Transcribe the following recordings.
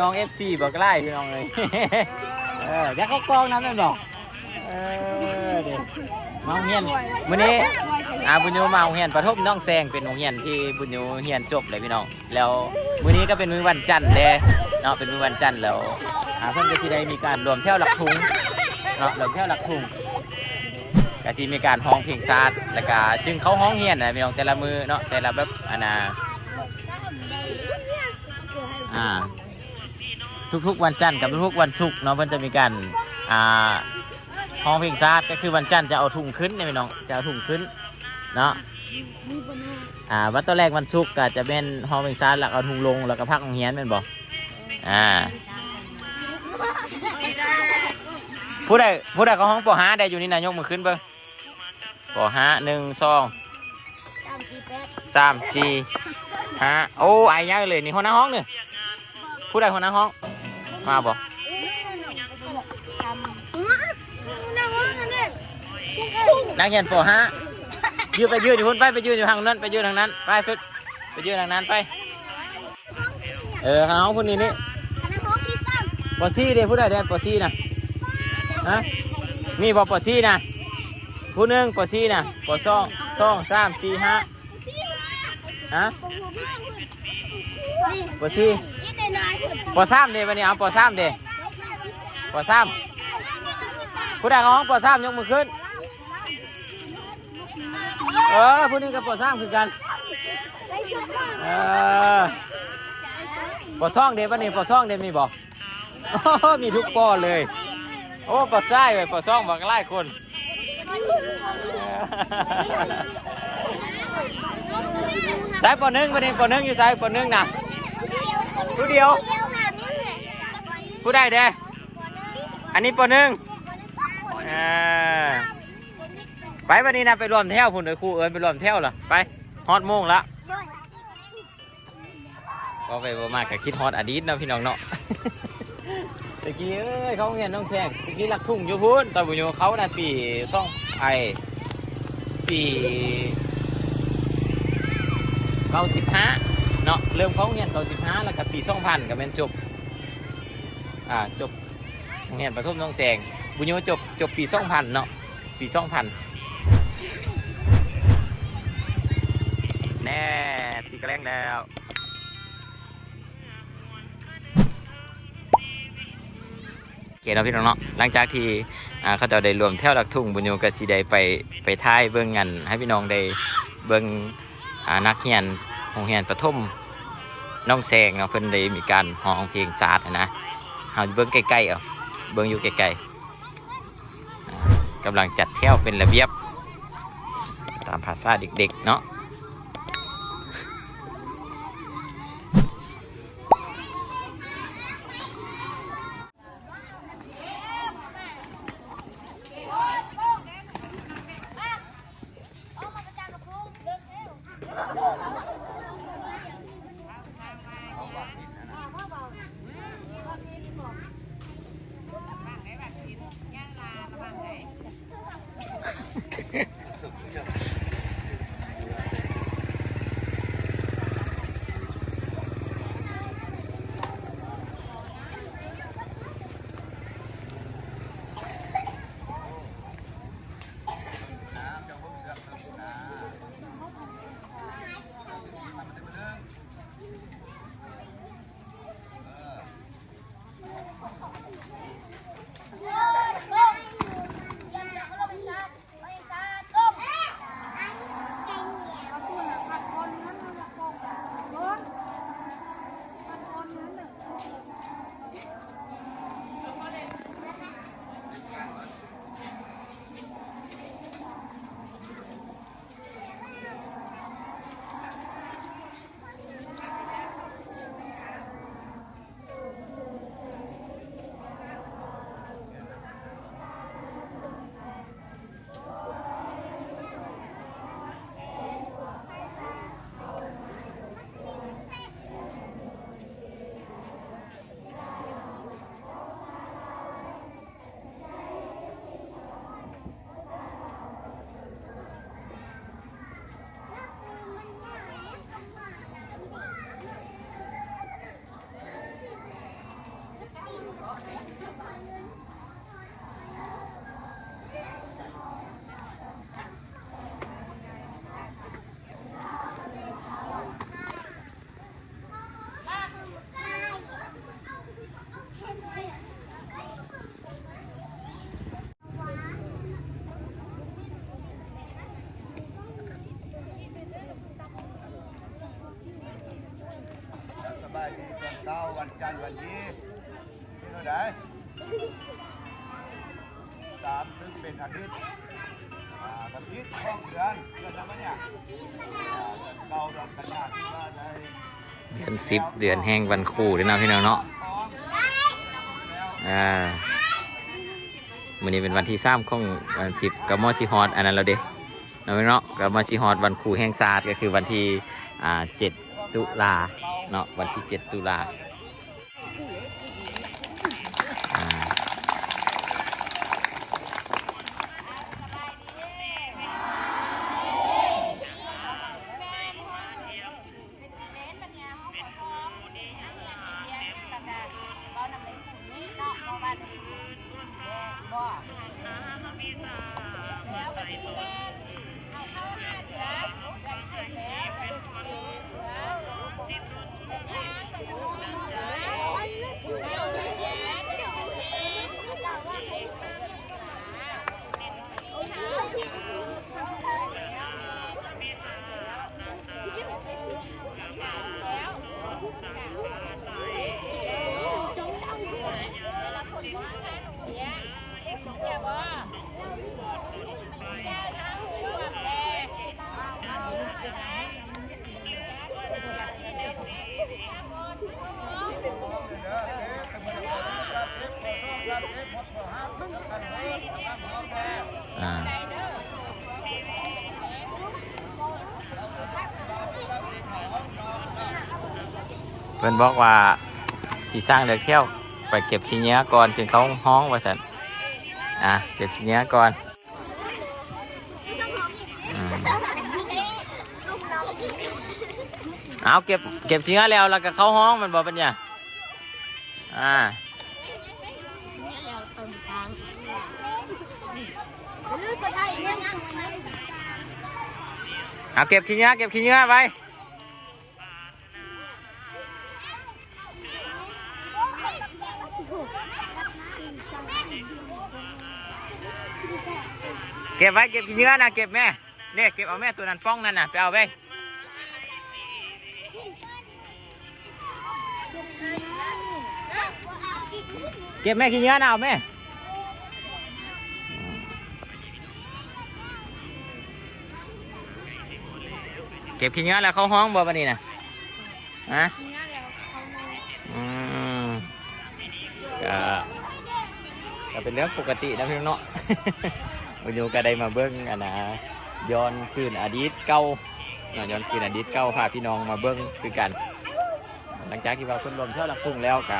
ນ້ອງເອັຟຊີບັກຫຼາຍພີ່ນ້ອງເອີຍ. ເອີ ຢາກເຂົ້າກ້ອງນຳແມ່ນບໍ່? ເອີ ເດ້ ມາໂຮງຮຽນມື້ນີ້ ອາ ບຸນໂຍມາໂຮງຮຽນປະຖົມໜອງແຊງ ເປັນໂຮງຮຽນທີ່ບຸນໂຍຮຽນຈົບແລ້ວພີ່ນ້ອງ. ແລ້ວມື້ນີ້ກໍເປັນມື້ວັນຈັນແດ່ເນາະ ເປັນມື້ວັນຈັນແລ້ວ ອາ ເພິ່ນກໍຊິໄດ້ມີການລວມແຖວຫຼັກທຸງເນາະ ລວມແຖວຫຼັກທຸງ ກໍຊິມີການຮ້ອງເພງຊາດ ແລ້ວກໍຈຶ່ງເຂົ້າຫ້ອງຮຽນນະພີ່ນ້ອງ. ແຕ່ລະມື້ເນາະ ແຕ່ລະແບບ ອັນນ່າ ອາ ທຸກໆວັນຈັນກັບທຸກໆວັນສຸກເນາະ ເພິ່ນຈະມີການ ອາ ຮ້ອງເພງຊາດ ກໍຄືວັນຈັນຈະເອົາທຸງຂຶ້ນນະພີ່ນ້ອງ ຈະເອົາທຸງຂຶ້ນເນາະ. ອາ ວັນຕອນແລກວັນສຸກກໍຈະແມ່ນຮ້ອງເພງຊາດ ແລ້ວເອົາທຸງລົງ ແລ້ວກໍພັກໂຮງຮຽນແມ່ນບໍ່? ອາ ຜູ້ໃດ ຜູ້ໃດກໍຮ້ອງ ປໍຫ້າ ໄດ້ຢູ່ນີ້ນະ ຍົກມືຂຶ້ນເບິ່ງ. ປໍຫ້າ ໜຶ່ງ ສອງ ສາມ ສີ່ ຫ້າ ໂອ້ ອາຍໃຫຍ່ເລີຍນີ້. ຫົວໜ້າຫ້ອງນີ້ ຜູ້ໃດຫົວໜ້າຫ້ອງ ມາບໍ່? ນັກຮຽນ ປໍຫ້າ ຢືນໄປ ຢືນຢູ່ພຸ້ນໄປ ໄປຢືນຢູ່ທາງນັ້ນ ໄປຢືນທາງນັ້ນ ໄປ ໄປຢືນທາງນັ້ນໄປ. ເອີ ຄະນະຫ້ອງຜູ້ນີ້ນີ້ ປໍສີ່ເດ້ ຜູ້ໃດແດ່ ປໍສີ່ນະ? ຮະ ມີບໍ່ ປໍສີ່ນະ? ຜູ້ໜຶ່ງ ປໍສີ່ນະ ປໍສອງ ສອງ ສາມ ສີ່ ຫ້າ ຮະ ປໍສີ່ ປໍສາມເດ້ ບັດນີ້ເອົາ ປໍສາມເດ້ ປໍສາມ ຜູ້ໃດເຂົ້າຫ້ອງ ປໍສາມ ຍົກມືຂຶ້ນ. ເອີ ຜູ້ນີ້ກໍ ປໍສາມ ຄືກັນ. ເອີ ປໍສອງເດ້ ບັດນີ້ ປໍສອງເດ້ ມີບໍ່? ໂອ້ ມີທຸກປໍເລີຍ. ໂອ້ ກອດຊາຍເວີຍ ປໍສອງ ບັກຫຼາຍຄົນ. ໃສ ປໍໜຶ່ງ ບັດນີ້ ປໍໜຶ່ງຢູ່ໃສ? ປໍໜຶ່ງນະ ຜູ້ດຽວ ຜູ້ໃດແດ່? ອັນນີ້ ປໍໜຶ່ງ ເອີ. ໄປບັດນີ້ນະ ໄປລວມແຖວພຸ້ນເດີ ຄູເອີ້ນໄປລວມແຖວລະ ໄປ ຮອດໂມງລະ. ເວົ້າໄປເວົ້າມາກໍຄິດຮອດອະດີດເນາະ ພີ່ນ້ອງເນາະ. ແຕ່ກີ້ເອີຍ ເຂົ້າໂຮງຮຽນໜອງແຊງ ແຕ່ກີ້ຫຼັກທຸງຢູ່ພຸ້ນ ຕອນບຸນໂຍເຂົ້ານະ ປີສອງ ໄອ ປີເກົ້າສິບຫ້າເນາະ ເລີ່ມເຂົ້າໂຮງຮຽນເກົ້າສິບຫ້າ ແລ້ວກໍປີສອງພັນກໍແມ່ນຈົບ ອາ ຈົບ ໂຮງຮຽນປະຖົມໜອງແຊງ ບຸນໂຍຈົບ ຈົບປີສອງພັນເນາະ ປີສອງພັນ. ແນ່ ຕີກະແລງແລ້ວ ໂອເຄເນາະ ພີ່ນ້ອງເນາະ. ຫຼັງຈາກທີ່ ອາ ເຂົາເຈົ້າໄດ້ລວມແຖວຫຼັກທຸງ ບຸນໂຍກໍຊິໄດ້ໄປ ໄປຖ່າຍເບິ່ງ ອັນ ໃຫ້ພີ່ນ້ອງໄດ້ເບິ່ງ ອາ ນັກຮຽນໂຮງຮຽນປະຖົມໜອງແຊງເນາະ ເພິ່ນໄດ້ມີການຮ້ອງເພງຊາດຫັ້ນນະ. ເຮົາເບິ່ງໃກ້ໆ ເອົາ ເບິ່ງຢູ່ໃກ້ໆ ອາ ກຳລັງຈັດແຖວເປັນລະບຽບ ຕາມພາສາເດັກໆເນາະ. ຈັນວັນທີເທົ່າໃດ? ສາມ ຊຶ່ງເປັນອາທິດ ອາ ວັນທີຂອງເດືອນ ເດືອນລະມັນຫຍັງ? ເດືອນເກົ້າ ເດືອນກັນຍາ ທີ່ວ່າໄດ້ ເດືອນສິບ ເດືອນແຫ່ງວັນຄູເດ້ເນາະ ພີ່ນ້ອງເນາະ. ອ່າ ມື້ນີ້ເປັນວັນທີສາມຂອງວັນສິບ ກໍມໍຊິຮອດອັນນັ້ນແລ້ວເດ້ ເນາະ ເນາະ ກໍມາຊິຮອດວັນຄູແຫ່ງຊາດ ກໍຄືວັນທີ ອ່າ ເຈັດ ຕຸລາເນາະ ວັນທີ ເຈັດ ຕຸລາ. ອ່າ ອ່າ ເພິ່ນບອກວ່າຊິສ້າງເລືອກແຖວ ໄປເກັບຂີ້ເຫຍື້ອກ່ອນຈຶ່ງເຂົ້າຫ້ອງວ່າຊັ້ນ. ອ່າ ເກັບຂີ້ເຫຍື້ອກ່ອນ. ອືມ ເອົາ ເກັບ ເກັບເຫຍື້ອແລ້ວ ແລ້ວກໍເຂົ້າຫ້ອງ ແມ່ນບໍ່? ເປັນຫຍັງ? ອ່າ ເອົາ ເກັບຂີ້ເຫຍື້ອ ເກັບຂີ້ເຫຍື້ອໄປ. ເກັບໄວ້ ເກັບຂີ້ເຫຍື້ອນະ ເກັບແມ່. ເດ້ ເກັບເອົາແມ່ ໂຕນັ້ນປ່ອງນັ້ນນະ ໄປເອົາໄປ. ເກັບແມ່ ຂີ້ເຫຍື້ອນະ ເອົາແມ່. ເກັບຂີ້ເຫຍື້ອແລ້ວເຂົ້າຫ້ອງບໍ່ບັດນີ້ນະ? ຮະ? ອືມ ກະ ກະເປັນເລື່ອງປົກກະຕິນະພີ່ນ້ອງເນາະ. ມື້ນີ້ກະໄດ້ມາເບິ່ງ ອັນນະ ຍ້ອນຄືນອະດີດເກົ່າເນາະ ຍ້ອນຄືນອະດີດເກົ່າ ພາພີ່ນ້ອງມາເບິ່ງຄືກັນ. ຫຼັງຈາກທີ່ວ່າເພິ່ນລວມແຖວຫຼັກທຸງແລ້ວ ກະ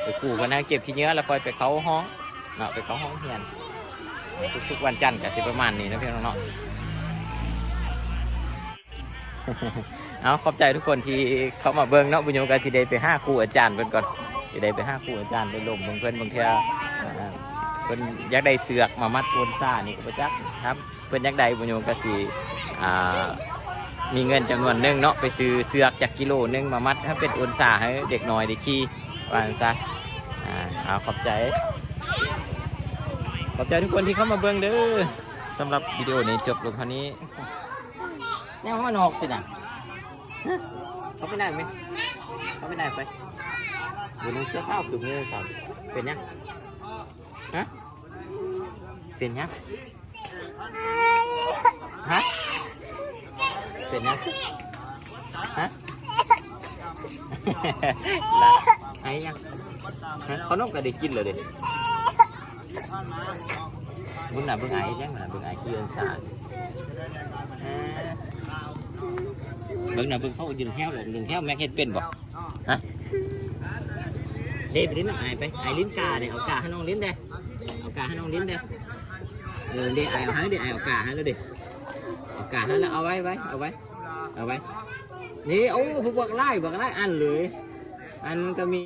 ໄປຂູ່ເພິ່ນໃຫ້ເກັບຂີ້ເຫຍື້ອ ແລ້ວຄ່ອຍໄປເຂົ້າຫ້ອງເນາະ ໄປເຂົ້າຫ້ອງຮຽນ. ທຸກໆວັນຈັນກະຊິປະມານນີ້ເນາະພີ່ນ້ອງເນາະ. ເອົາ ຂອບໃຈທຸກຄົນທີ່ເຂົ້າມາເບິ່ງເນາະ. ບຸນຍົງກະຊິໄດ້ໄປຫາຄູອາຈານເພິ່ນກ່ອນ ຊິໄດ້ໄປຫາຄູອາຈານ ໄປລົມເບິ່ງເພິ່ນ ບາງເທື່ອ ອ່າ ເພິ່ນຢາກໄດ້ເຊືອກມາມັດໂອນສານີ້ກໍບໍ່ຈັກນະ. ເພິ່ນຢາກໄດ້ ບຸນຍົງກະຊິ ອ່າ ມີເງິນຈຳນວນໜຶ່ງເນາະ ໄປຊື້ເຊືອກຈັກກິໂລໜຶ່ງມາມັດໃຫ້ເປັນໂອນສາໃຫ້ເດັກນ້ອຍໄດ້ຂີ່ ວ່າຊັ້ນຊະ. ອ່າ ເອົາ ຂອບໃຈ ຂອບໃຈທຸກຄົນທີ່ເຂົ້າມາເບິ່ງເດີ. ສຳລັບວິດີໂອນີ້ຈົບລົງເທົ່ານີ້. ແນວມານອກຊິນະ ເຂົ້າໄປໄດ້ໄໝ? ເຂົ້າໄປໄດ້ໄປ. ບໍ່ນຸ່ງເສື້ອຂາວຄືມື້ເຊົ້າ ເປັນຫຍັງ? ຮະ? ເປັນຫຍັງ? ຮະ? ເປັນຫຍັງ? ຮະ? ໄອຫຍັງ? ຮະ? ເຂົ້າໜົມກໍໄດ້ກິນແລ້ວເດ້. ເບິ່ງໜ້າເບິ່ງອາຍເຮັດຫຍັງນະ ເບິ່ງອາຍທີ່ອົງສາ. ເອີ ເບິ່ງໜ້າເບິ່ງເຂົາດຶງແຮວ ດຶງແຮວ ແມັກເຮັດເປັນບໍ່? ຮະ? ເດ້ ໄປຫຼິ້ນນຳອາຍໄປ ອາຍຫຼິ້ນກາເດ້ ເອົາກາໃຫ້ນ້ອງຫຼິ້ນເດ້ ເອົາກາໃຫ້ນ້ອງຫຼິ້ນເດ້. ເອີ ເດ້ ອາຍເອົາໃຫ້ເດ້ ອາຍເອົາກາໃຫ້ແລ້ວເດ້ ເອົາກາໃຫ້ແລ້ວ ເອົາໄວ້ ໄວ້ ເອົາໄວ້ ເອົາໄວ້. ນີ້ ໂອ້ ຜູ້ບັກຫຼາຍ ບັກຫຼາຍອັນເລີຍ ອັນກໍມີ